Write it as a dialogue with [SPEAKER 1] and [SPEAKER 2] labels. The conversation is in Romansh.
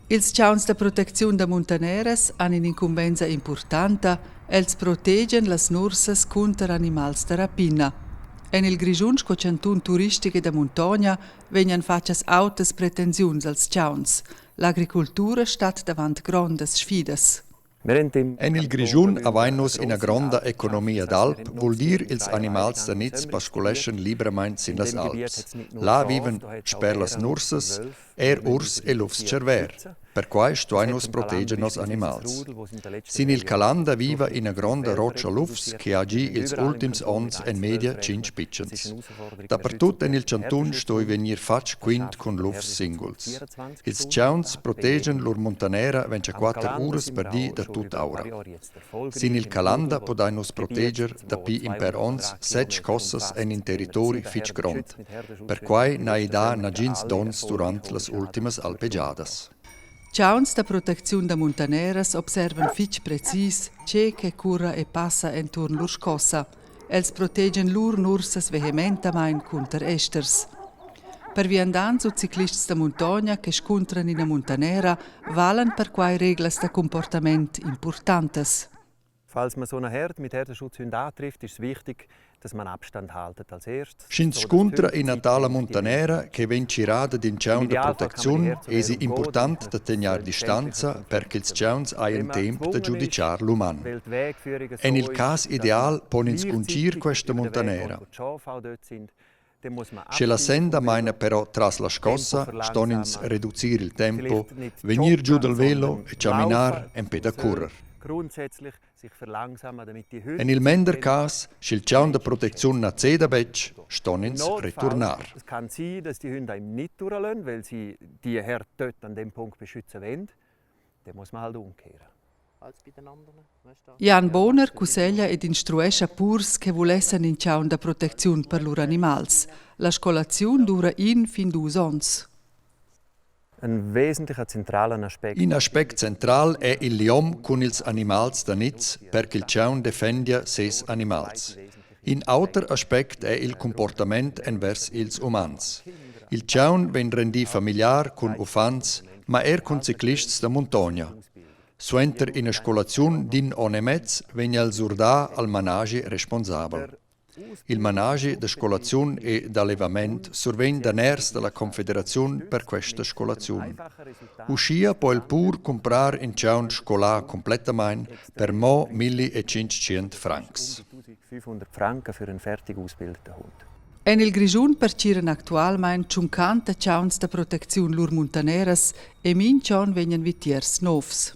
[SPEAKER 1] Ils chauns da protecziun da muntaneras han in'incumbensa impurtanta, els protegian las nursas cunter animals da rapina. En il Grischun sco chantun turistic e da muntogna vegnan fatgas autas pretensiuns als chauns. L'agricultura stat davant grondas sfidas.
[SPEAKER 2] En il Grischun avain nus ina gronda economia d'alp, vul dir ils animals da niz pasculeschan libramain sin las alps. Là vivan sper las nursas er urs e lufs-tscherver. Perquai stuain nus proteger noss animals. Sin il Calanda viva ina gronda rotscha lufs che ha gì ils ultims onns en media tschintg pitschens. Dapertut en il chantun stoi vegnir fatg quint cun lufs singuls. Ils chauns protegian lur muntanera 24 uras per di da tut aura. Sin il Calanda pudain nus proteger dapi in pèr onns set scossas en in territori fitg grond. Perquai n'hai dà nagins donns durant las ultimas alpegiadas.
[SPEAKER 1] Chauns da protecziun da muntaneras observan fitg precis tge che curra e passa enturn lur scossa. Els protegian lur nursas vehementamain cunter esters. Per viandants u ciclists da muntogna che scuntran ina muntanera valan perquai reglas da cumportament impurtantas.
[SPEAKER 3] Falls man so eine Herde mit Herdenschutzhunden antrifft, ist es wichtig, dass man Abstand haltet als erstes.
[SPEAKER 2] Sch'ins scuntra ina tala muntanera che vegn tgirada d'in chaun da protecziun, èsi impurtant da tegnair distanza per ch'ils chauns hajan temp da giudichar l'uman. En il cas ideal pon ins guntgir questa muntanera. Sche la senda maina però tras la scossa, ston ins reducir il tempo, vegnir giu dal velo e chaminar empè da currer. En il mender cas, sch'il chaun da protecziun na ceda betg, ston ins returnar.
[SPEAKER 3] Es kann sein, dass die Hunde einem nicht durchlassen, weil sie die Herde dort an dem Punkt beschützen wollen. Dann muss man halt umkehren.
[SPEAKER 1] Jan Boner cusseglia ed instruescha purs che vulessan in chaun da protecziun per lur animals. La scolaziun dura in fin dus onns.
[SPEAKER 3] Ein wesentlicher zentraler Aspekt.
[SPEAKER 2] In aspect central è il liom cun ils animals da niz per ch'il chaun defendia ses animals. In auter aspect è il cumportament envers ils umans. Il chaun vegn rendì famigliar cun uffants, ma er cun ciclists da muntogna. Suenter ina scolaziun d'in onn e mez vegn el surdà al manaschi responsabel. Il manaschi da scolaziun e d'allevament survegn daners da la Confederaziun per questa scolaziun. Uschia po il pur cumprar in chaun scolà cumplettamain per mo 1500 francs.
[SPEAKER 3] 500 franken für einen fertig ausgebildeten Hund.
[SPEAKER 1] En il Grischun pertgiran actualmain tschuncanta chauns da protecziun lur muntaneras e mintg'onn vegnan vitiers novs.